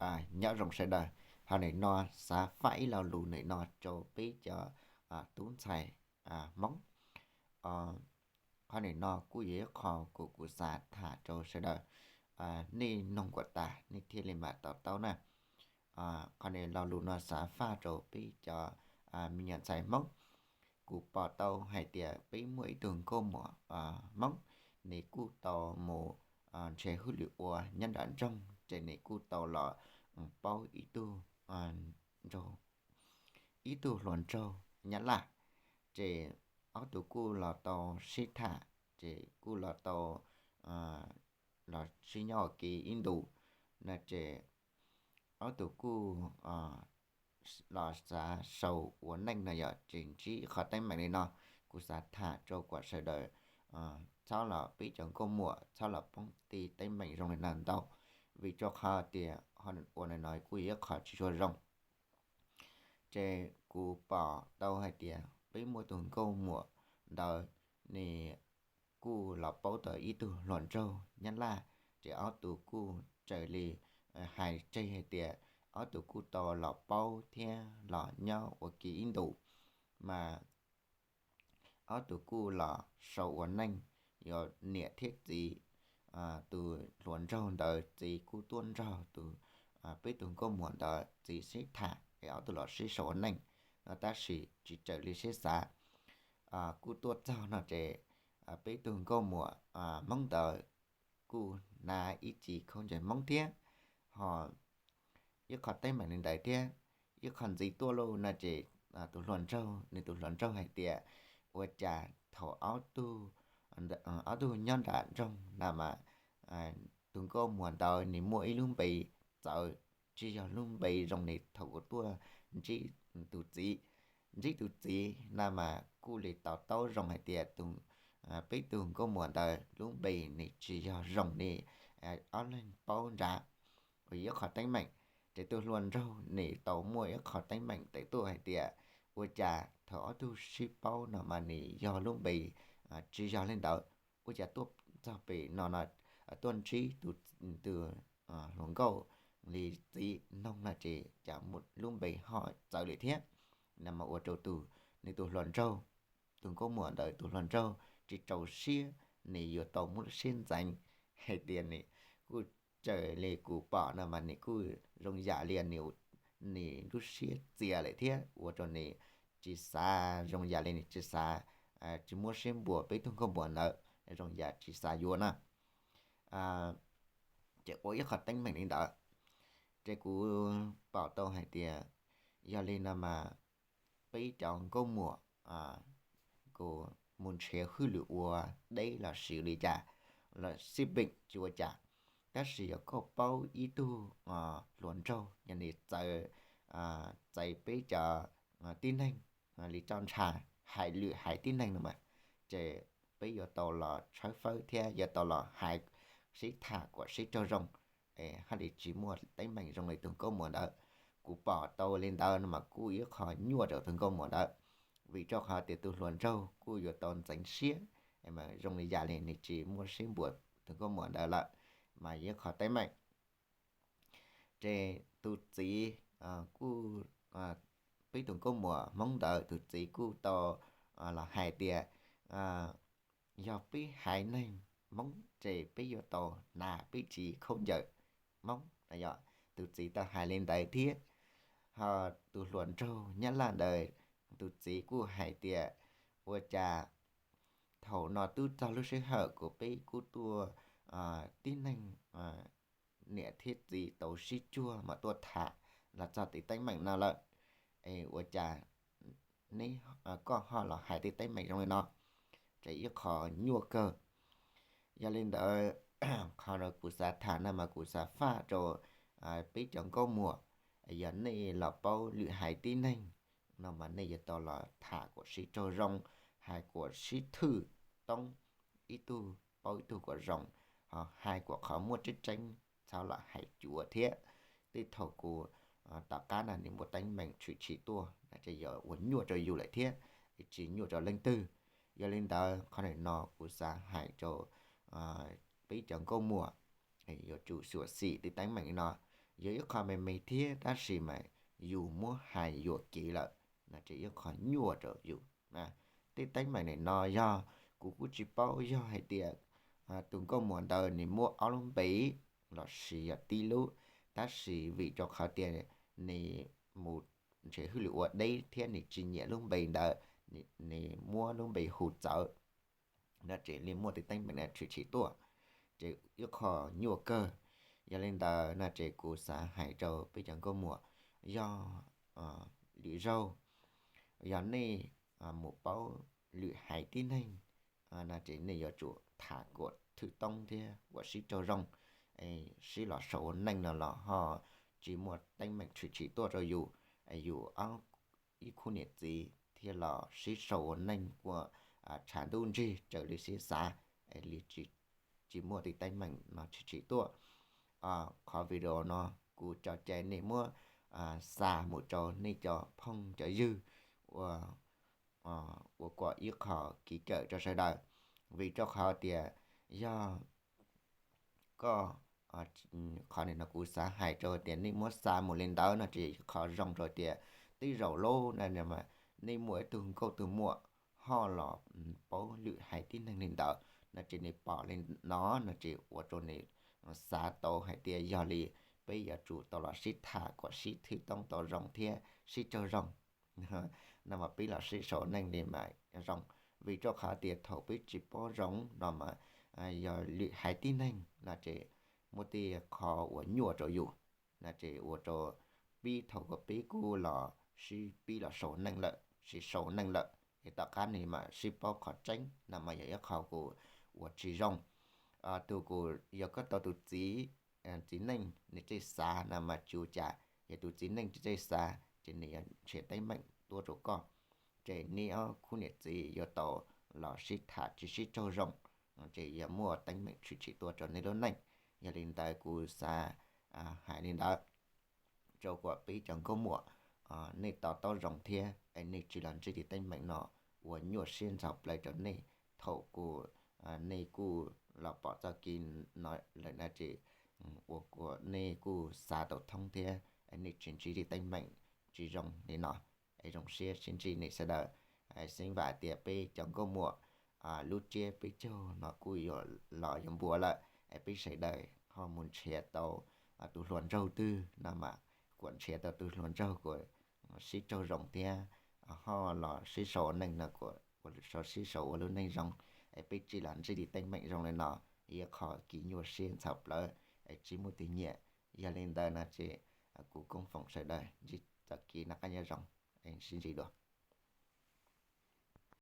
Nyob zoo sawv daws, ho nim no xav faj ib lo lus nim no rau peb cov tub ntxhais Hmoob. Qhov nim no kuj yog ib qho kuv kuv xav tham rau sawv daws nej noog kuas tas nej thiaj li mam to taub na. Qhov nim lo lus no xav faj rau peb cov me nyuam ntxhais Hmoob. Kuv pom tau hais tias peb muaj ib tug nkauj muam Hmoob, nws kuj tau mus nrhiav hauj lwm ua nyob nram nroog ces nws kuj tau los paub ib tug, ib tug hluas nraug Nyab Laj, ces ob tug kuj los tau sib tham, ces kuj los tau los sib nyob ua ke ib ntus no ces ob tug kuj los xav sau ua neej no yog ces ntsib qhov teeb meem li no. Kuv xav tham rau kom sawv daws txhob los, peb cov nkauj muam txhob los poob tej teeb meem zoo li no ntau, vim rau qhov tias ua li no kuj yog ib qho tsis tshua zoo. Ces kuv pom tau hais tias peb muaj tus nkauj muam ntawd, nws kuj los paub tau ib tug hluas nraug Nyab Laj, ces ob tug kuj raws li hais tseg hais tias ob tug kuj tau los paub thiab los nyob ua ke ib ntus, mas ob tug kuj los sau ua neej, yog niam thiab txiv. Tus hluas nraug ntawd txiv kuj tuaj nrog tus, peb tug nkauj muam ntawd txiv sib tham es ob tug los sib sau ua neej no, tab sis tsis raws li sib xav. Kuj tuaj txog no ces peb tug nkauj muam Hmoob ntawd kuj hnav ib ce khaub ncaws Hmoob thiab, ho ib qho teeb meem li ntawd thiab. Ib qho ntxiv tuaj lauj no ces tus hluas nraug, nws tus hluas nraug hais tias ua cas thaum ob tug nyob nram nroog na mas tus nkauj muam ntawd nws muaj ib lub npe txawv, tsis yog lub npe zoo li thaum kuv tuaj ntsib tus txiv. Ntsib tus txiv na mas kuj li to taub zoo hais tias peb tug nkauj muam ntawd lub npe nws tsis yog zoo li ob leeg paub nrad, uas yog ib qho teeb meem. Ces tus hluas nraug nws tau muaj ib qho teeb meem tawm tuaj hais tias ua cas thaum ob tug sib paub no mas nws yog lub npe tsis yog li ntawd, ua cas tuaj txog pem no no tuaj ntsib tus hluas nkauj li txiv noog no ces cas lub npe ho txawv lawm thiab. Na mas ua rau tus, nws tus hluas nraug, tus nkauj muam ntawd tus hluas nraug tsis rau siab, nws yuav tau muaj lub siab ntxeev hais tias nws kuj raws li kuv pom no mas nws kuj zoo yam li nws lub siab txias lawm thiab, ua rau nws tsis xav, zoo yam li nws tsis xav, tsis muab siab npuab peb tug nkauj muam ntawd, zoo yam tsis xav yuav na. Ces ua ib qho teeb meem li ntawd, ces kuv pom tau hais tias yog li no mas peb cov nkauj muam kuj mus nrhiav hauj lwm ua deb los sis li cas los xij peem tsis ua cas, tab sis yog koj paub ib tug hluas nraug yog nws txawv, txawv peb cov tib neeg, li txoj ntsha hais lwm haiv tib neeg no mas, ces peb yuav tau los tshawb fawb thiab yuav tau los hais sib tham kom sib raug zoo, haj li tsis muaj teeb meem zoo li tus nkauj muam ntawd. Kuv pom tau li ntawd no mas kuj ib qho nyuaj rau tus nkauj muam ntawd, vim rau qhov tias tus hluas nraug kuj yuav tau ntxeev siab, zoo li yam li nws tsis muab siab npuab tus nkauj muam ntawd lawm, mas ib qho teeb meem. Ces tus txiv kuj, peb tus nkauj muam Hmoob ntawd tus txiv kuj tau los hais tias yog peb haiv neeg Hmoob ces peb yuav tau hnav peb tsev khaub ncaws Hmoob no. Tus txiv tau hais li ntawd thiab. Ho tus hluas nraug Nyab Laj ntawd, tus txiv kuj hais tias ua cas thaum no twb txog lub sij hawm kuv peb kuj tuaj, tib neeg niam thiab txiv tau sib tsuag mas tuaj tham los txog tej teeb meem no lawm, es ua cas neb, koj ho los hais tej teeb meem zoo li no, ces ib qho nyuaj kawg. Yog li ntawd, qhov no kuv xav tham no mas kuv xav faj rau peb cov nkauj muam, yog nej los paub lwm haiv tib neeg no mas nej yuav tau los tham kom sib raug zoo, hais kom sib thwm toob, ib tug paub ib tug kom zoo, ho hais kom qhov muaj tseeb tseeb, txhob los hais cuav thiab. Tej thaum kuv, tom qab no nws muaj teeb meem tshwm sim tuaj no ces yuav ua nyuaj rau yus lawm thiab, tsis nyuaj rau leej twg. Yog li ntawd qhov no kuv xav hais rau peb cov nkauj muam, yuav tsum xyuam xim tej teeb meem no. yog ib qho me me thiab tab sis mas yus muab hais yuam kev lawm no ces ib qho nyuaj rau yus. Tej teeb meem nim no yog kuv kuj tsis paub yog hais tias tus nkauj muam ntawd nws muaj ob lub npe los sis yog tib lub, tab sis vim rau qhov tias nws mus ntshe hwj lwm ua deb thiab nws tsis nyiam lub npe ntawd, nws muab lub npe hu txawv no ces li muaj tej teeb meem no tshwm sim tuaj, ces ib qho nyuaj kawg. Yog li ntawd no ces kuv xav hais rau peb cov nkauj muam, yog lwm zaug yog nej mus paub lwm haiv tib neeg no ces nej yuav tsum tham kom thwj toob thiab kom sib raug zoo, sib los sau ua neej no los ho tsis muaj teeb meem tshwm sim tuaj rau yus, yus ob ib khub niam txiv thiaj los sib sau ua neej ua tshav ntuj ntsig raws li sib xav, li tsis muaj tej teeb meem no tshwm sim tuaj. Qhov video no kuv tso cai nej muab xa mus rau nej cov phooj cov ywg ua kom ib qho kev kawm rau sawv daws, vim rau qhov tias yog koj, qhov nim no kuv xav hais rau tias nej muab xa mus li ntawd no ces qhov zoo rau tias tej zaum lub nej muaj ib tug nkauj tug muam ho los paub lwm haiv tib neeg li ntawd no ces nws pom li no no ces ua rau nws xav tau hais tias yog li peb yuav tsum tau los sib tham kom sib thwj toob tau zoo thiab sib raug zoo no mas peb los sib sau neej li mas zoo. Vim rau qhov tias thaum peb tsis paub zoo no mas yog lwm haiv tib neeg no ces muaj tej qho uas nyuaj rau yus no ces ua rau pib thaum kom peb kuj los sib pib los sau neej lawm, sib sau neej lawm es tom qab nws mam sib paub qhov tseeb no mas yog ib qho kuj uas tsis zoo. Tus kuj yog koj tau tus txiv, txiv neej nws txawj xav no mas tsis ua cas, yog tus txiv neej tsis txawj xav ces nws yuav nrhiav teeb meem tuaj rau koj, ces nej ob khub niam txiv yuav tau los sib tham tsis sib raug zoo, ces yuav muaj teeb meem tshwm sim tuaj rau nej lub neej. Yog li ntawd kuv xav hais li ntawd rau kom peb cov nkauj muam nej to taub zoo thiab es nej tsis los ntsib tej teeb meem no uas nyuaj siab ntxhov plawv rau nej. Thaum kuj nej kuj los pom txoj kev no lawm no ces ua kom nej kuj xav tau thoob thiab nej tsis ntsib tej teeb meem tsis zoo li no. Es zoo siab sib ntsib nej sawv daws. Xeeb vam tias peb cov nkauj muam lub tsiab peb caug no kuj yuav los yuav npuav lawm, es peb sawv daws ho mus nrhiav tau tus hluas nraug twg no mas kuj nrhiav tau tus hluas nraug kuj sib raug zoo thiab ho los sib sau ua neej no kuj sib sau ua lub neej zoo, es peb tsis los ntsib tej teeb meem zoo li no, ib qho kev nyuaj siab ntxhov plawv es tsis muaj tus nyiam. Yog li ntawd no ces kuv Koob foom sawv daws ntsib txoj kev noj qab nyob zoo, sib ntsib dua.